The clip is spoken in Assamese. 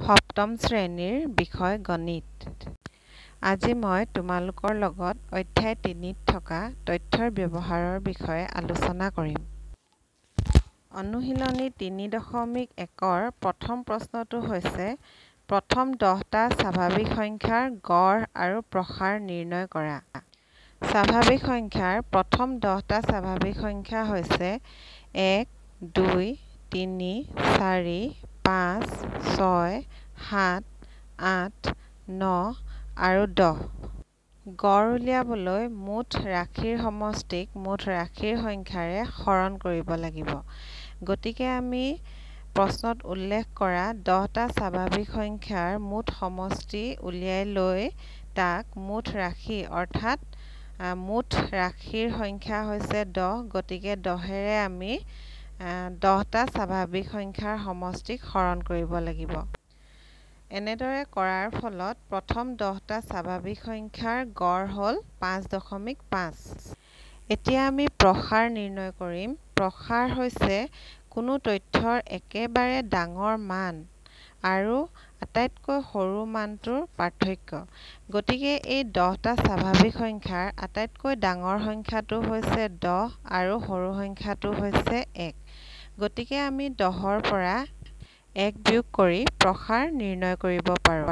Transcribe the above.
সপ্তম শ্ৰেণীৰ বিষয় গণিত। আজি মই তোমালোকৰ লগত অধ্যায় 3ত থকা তথ্যৰ ব্যৱহাৰৰ বিষয়ে আলোচনা কৰিম। অনুশীলনী 3.1ৰ প্ৰথম প্ৰশ্নটো হৈছে প্ৰথম 10টা স্বাভাৱিক সংখ্যাৰ গড় আৰু প্ৰসাৰ নিৰ্ণয় কৰা। স্বাভাৱিক সংখ্যাৰ প্ৰথম 10টা স্বাভাৱিক সংখ্যা হৈছে 1, 2, 3, 4, 5, 6, 7, 8, 9 আৰু 10। গড় উলিয়াবলৈ মুঠ ৰাশিৰ সমষ্টিক মুঠ ৰাশিৰ সংখ্যাৰে হৰণ কৰিব লাগিব। গতিকে আমি প্ৰশ্নত উল্লেখ কৰা 10টা স্বাভাৱিক সংখ্যাৰ মুঠ সমষ্টি উলিয়াই লৈ তাক মুঠ ৰাশি অৰ্থাৎ মুঠ ৰাশিৰ সংখ্যা হৈছে 10, গতিকে 10ৰে আমি 10টা স্বাভাৱিক সংখ্যাৰ সমষ্টিক হৰণ কৰিব লাগিব। এনেদৰে কৰাৰ ফলত প্ৰথম 10টা স্বাভাৱিক সংখ্যাৰ গড় হ'ল 5.5। এতিয়া আমি প্ৰসাৰ নিৰ্ণয় কৰিম। প্ৰসাৰ হৈছে কোনো তথ্যৰ একেবাৰে ডাঙৰ মান আৰু আটাইতকৈ সৰু মানটোৰ পাৰ্থক্য। গতিকে এই 10টা স্বাভাৱিক সংখ্যাৰ আটাইতকৈ ডাঙৰ সংখ্যাটো হৈছে 10 আৰু সৰু সংখ্যাটো হৈছে 1। গতিকে আমি 10ৰ পৰা 1 বিয়োগ কৰি প্ৰসাৰ নিৰ্ণয় কৰিব পাৰোঁ।